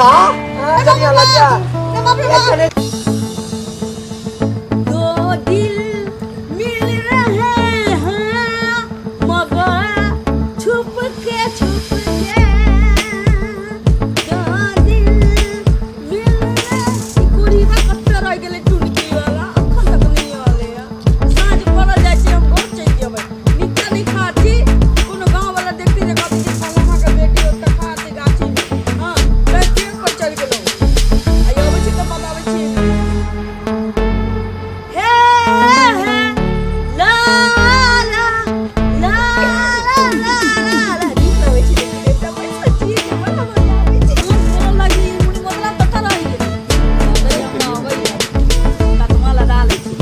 ला कनिया लज्जा रे बाप रे बाप। दो दिल मिल रहे हैं मगर छुप के छुप के दो दिल मिल रहे ई कुड़ीवा कतऽ रहि गेलै टुनकी वाला अखन तक नहि एलैया साँझ पड़ल जाइ छै हम घर चलि जेबै नीचा नहि खाची कोनो गाँव वाला देखते जे कहतै जे फलाना के बेटी ओतऽ खाते गाछी हँ रातिए पर चलि गेलहुँ आ अबै छी तऽ बताबै छी हे हे ला ला ला ला ला ला ला नीक लगै छै लेकिन एकटा बैसल छियै जे बड़ा मजा आबै छै मन बोलऽ लागि मुड़ी मोतरा कतऽ रहि गेलै नहि हमरा अबैया कतमा लड़ा लै छी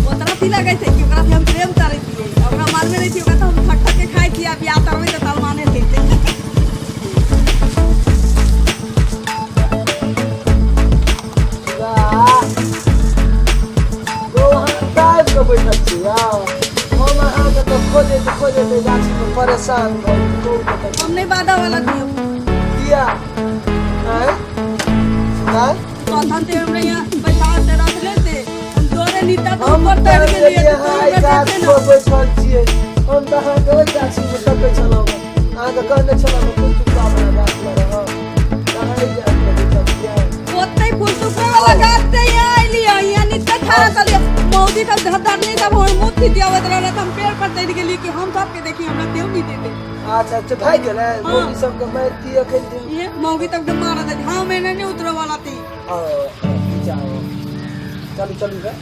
ओतरा थी लगै छै कि ओकरा से हम प्रेम करै छियै ओकरा मालूमे नहि छै ओकरा तऽ हम ठक ठक के खाइ छियै आ बियाह करबै तऽ तलमाने देतै आबि कऽ बैठल छी आउ हम अहाँके तऽ खोजैत खोजैत एहि गाछीमे परेशान भऽ गेलहुँ कतऽ हम नहि बाधा वाला दियौ किया आँय सुनाय कंधन ते हमरा यहाँ बैठा के रख लेते हम जोरे नीता तो हम ऊपर तऽ तर गेलिए गेलियै अहाँ एहि गाछ पर बैठल छियै हम तऽ अहाँके ओहि गाछीमे तकै छलहुँ अहाँके कहने छलहुँ फूल चुपका वाला गाछ लऽ रहब तऽ अहाँ एहि गाछ पर बैठल छियै ओते फूल टुकड़ा वाला गाछ ते यहाँ अइलियै यहाँ नीचा खड़ा कलियै मौजी का धर नहीं तब हम मुँह थी दियावत रहल हम पेड़ पर चढ़ गेलियै कि हम सबके देखी हमरा केहू नहीं देते अच्छा अच्छा भागि गेलै मौगी सबके मारि दी एखन दिन ये मौगी तक मारा दे हाँ मैंने नहीं उतरे वाला थी आओ नीचा आओ चलू चलू गे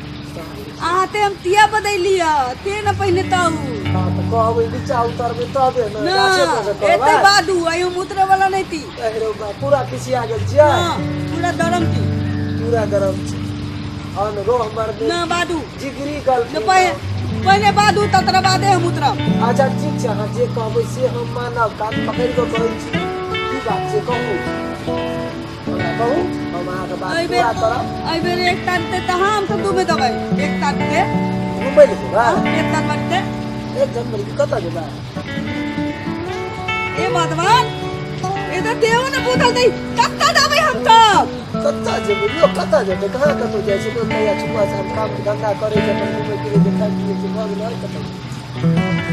अहाँ ते हम तिया बदलिया ते न पहिने ताऊ हाँ तऽ कहबै नीचा उतरबै तबे ने ना गाछे पर से एते कहबै बादू आई हम उतरे वाला नहीं थी अरे बा, पूरा खिसिया गेल छियै हाँ पूरा दरम थी पूरा गरम छै अन रो हमर ना बादू जिगरी गल न पहले बादू ततरा बादे हम उतरब अच्छा ठीक छै अहाँ जे कहबै से हम मानब कान पकड़ि कऽ कहै छी की बात छै कहू हमरा कहू हम अहाँके बात एहि बेर पूरा करब एहि बेर एक तारीख ते हम सब डूबे देबै एक तारीख के घुमै लए जेबै एक तारीख के एक जनवरी के कतऽ जेबै ए भगवान ए तऽ देहो ने बुझल नहीं कत्ता देबै हम तब कतऽ जेबै यौ कतऽ जेबै कहाँ कतौ जाइ छै लोक कहिया छुआ से हम काम धंधा करै छै अपन घुमै फिरै छै खाइ पियै छै भऽ गेलै आओर कतऽ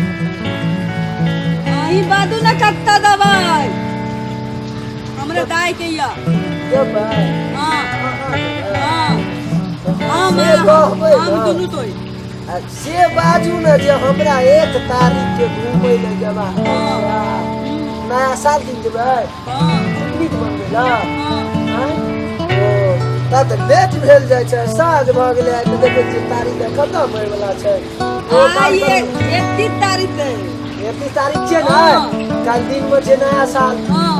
अहीं बादू ने कत्ता देबै हमरा दाय के या जेबै हाँ अहाँ जेबै हाँ हम से कहबै हम ने। दुनू तोय आ से बाजू ने जे हमरा एक तारीख के घूमै लए जेबा नया साल दिन जेबै हाँ पिकनिक मनबै लए हाँ आँय? ओ तब तऽ लेट भेल जाइ छै साँझ भऽ गेलै आइ तऽ देखै छियै तारीख खतम होय वला छै ओ काम आइ करू। 31 तारीख है 31 तारीख छियै ने हाँ। काल्हि दिनमे छै नया साल हाँ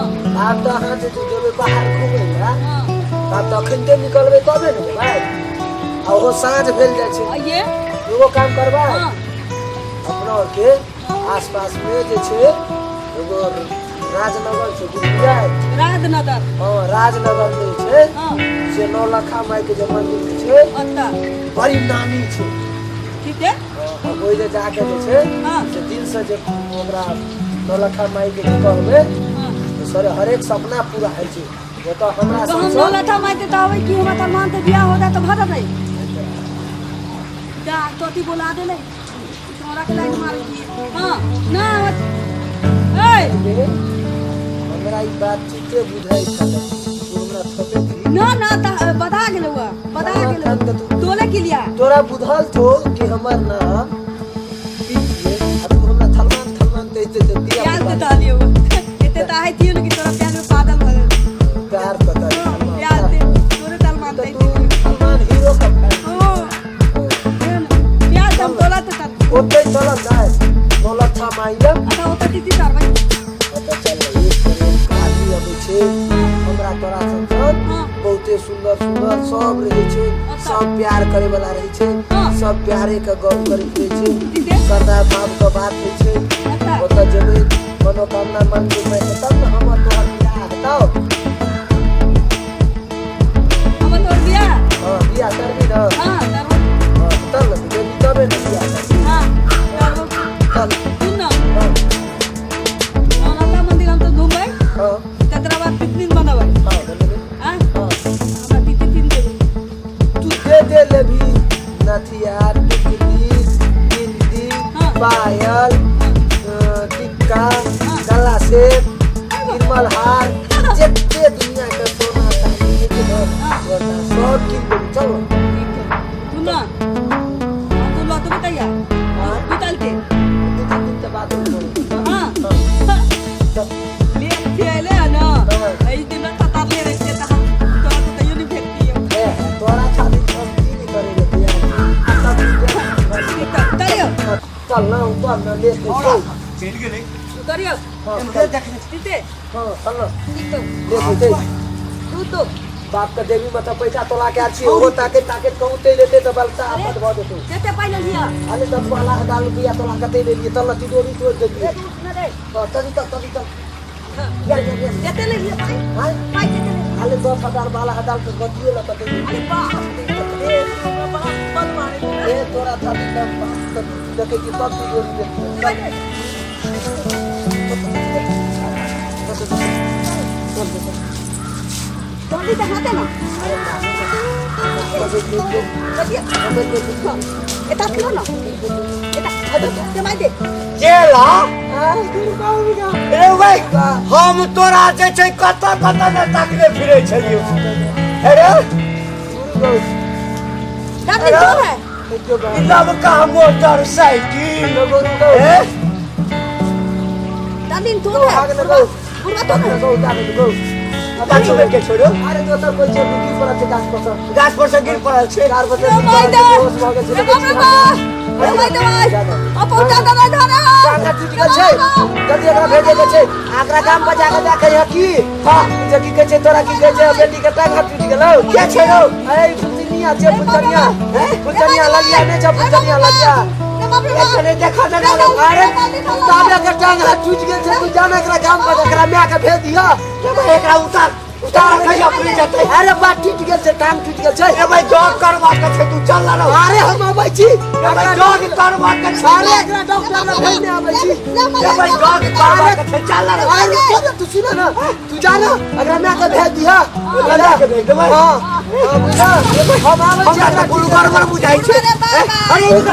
आब तऽ अहाँ जे जेबै बाहर घूमै लए हाँ आब तऽ अखनते निकलबै तबे ने जेबै आ ओहो साँझ भेल जाइ छै ये एगो काम करबै हाँ अपना आरके आस पास में जे छै एगो राजनगर छै बुझलियै राजनगर हँ राजनगर में जे छै हाँ से नौलखा माई के जे मंदिर छै अच्छा बड़ी नामी छै ठीक है हँ, ओहि जे जाके जे छै हाँ से दिल से जे ओकरा नौलखा माई के जे कहबै हाँ तऽ सर हरेक सपना पूरा होइ छै ओतऽ हमरा तो हम सबसँ नौलखा माई के कहबै कि हमरा सलमान से बियाह हो जाए तो भर दे जा तोती बोला दे ले तोरा के लाइन मार की हां ना ए रे, हमरा ई बात ठीके बुझाइ छलै तू हमरा थपे थी ना ना ता बता गेल हुआ बता गेल तहन तऽ तू तोले के लिया तोरा बुझल छौ कि हमर नाम की छियै आ तू हमरा थलमान थलमान दैत दैत दिया प्याज दे डालियो एते त आइ थियो कि तोरा प्याज में पागल भऽ गेल प्यार पता प्याज दे तोरे तलमान तऽ दै तू थलमान हीरो का फैन ओ प्याज हम तोला ते तर ओतै चलल जाय नौलखा माई लग अच्छा ओतऽ दीदी तरबै ओतऽ चल एक पर एक आदमी अबै छै हमरा तोरा सब सन हाँ। बहुते सुन्दर सुन्दर सब रहै छै अच्छा। सब प्यार करे वाला रहै छै हाँ। सब प्यारे के गप करैत रहै छै दीदी श्रद्धा भाव के बात होइ छै अच्छा ओतऽ जेबै मनोकामना मांगबै माय के तब ने हमर तोहर बियाह हेतौ हमर तोर बियाह हँ बियाह करबी ने हाँ करबो हँ चल ने जेबी तबे ने बियाह करबी हाँ करबो चल सुन ना हँ नौलखा मंदिर हम तो घूमबै हँ तकरा बाद पिकनिक मनबै हँ बनेबै सेट निर्मल हार जते दुनिया के सोना चांदी के छै ने, सोना सब कीन देबू चल ठीक छै तू ना हाँ, तू लौटबे तैयार हाँ। तू चलते दू तीन दिन के बाद उठबो। हाँ हाँ, चल। ले अथी अयले है ना हाँ। एहि दिन ततार ले रहै छियै तऽ हम तोरा तऽ तैयो नहि भेटतियै ए, तोरा खातिर हम की नहि करै ले तैयार छी। आ तब तू जा। ठीक है उतरियौ चल ना उतर ना ले के चल। चलि गेलै उतरियौ हाँ, एम्हरे चल। देखने छी। ठीक छै हाँ, चल ना ठीक छौ ले के चल। तू तो बाप के देवी मतलब पैसा तोला के आछी ओहो ताके ताके कहूँ ते लेते तऽ बलता आफत भऽ जेतौ। कते पाइ लेलियै अरे 10 लाख रुपया तोला कते लेलियै चल ना तिजोरी तोड़ि देलियै। एक उठ ने रे हाँ, चल चल चल चल। या, या, या। कते लेलियै पाइ हाँ? पाइ कते लेलियै अरे 10,000 12,000 के गतियो लऽ कते अरे बाप रे हमरा बड़ा बल मारे ए तोरा छाती के बाप के देखै छी सब तिजोरी देखियै। चल। जल्दी से हाथे ना এটা ছিল না এটা জমাই दे चेला रे भाई हम तोरा जे छै कतऽ कतऽ ने ताकने फिरै छलियौ अरे दादी तो है ई नवका मोटरसाइकिल ए दादी तो है बुढ़वा तो है पाछू में के छोड़ो अरे दोसर कोइ छै गिर पड़ल छै गाछ पर सँ। गाछ पर से गिर पड़ल छै चार बजे रे भाई दे बेहोश भऽ गेल छै रे बाप रे बाप रे भाई दे भाई ओ पहुंचा दे भाई धरा टांगा टूटि गेल छै जल्दी एकरा भेजे के छै आ एकरा गाम पर जाके देखै है की हाँ जे की कहै छै तोरा की कहै छै बेटी के टांगा टूटि गेलौ के छै रौ अरे ई फुलचनिया छै फुलचनिया फुलचनिया लगिया नहि छै फुलचनिया लगिया रे बाप रे बाप कने देखा दे ना अरे ताबे के टांगा टूटि गेल छै तू जाना एकरा गाम पर एकरा माय के भेज दिह रे भाई एकरा उतार उतार कहिया पुरी जेतै अरे बात टूटि गेल छै टांग टूटि गेल छै रे भाई जॉब करवा के छै तू चल ना रौ अरे हम अबै छी रे भाई जॉब करवा के छै अरे एकरा डॉक्टर लग भेजने अबै छी रे भाई जॉब करवा के छै चल ना रौ अरे चल तू सुन ना तू जा ना एकरा माय के भेज दिह माय के भेज देबै। हां हां बुझा हम आबै छी हमरा तऽ कोनो गड़बड़ बुझाइ छै अरे बाबा। अरे ए, ए,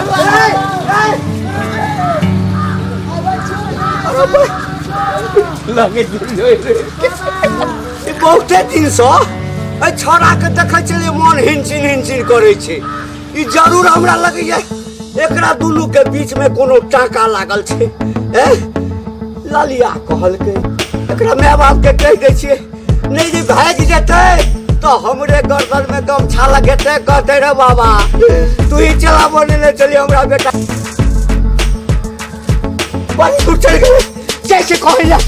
अरे भाई लगे रे ई बहुते दिनसँ एहि छौड़ाके देखै छलियै मन हिनचिन हिनचिन करै छै ई जरूर हमरा लगैया एकरा दुनूके बीचमे कोनो टाका लागल छै ए ललिया कहलकै एकरा माय बापके कहि दै छियै नहि जे भागि जेतै तऽ हमरे गर्दनमे गमछा लगेतै कहतै रे बाबा तू ही चला बनेने छलियै हमरा बेटा बड़ी दूर चलि गेलै जाइ छै कहै लए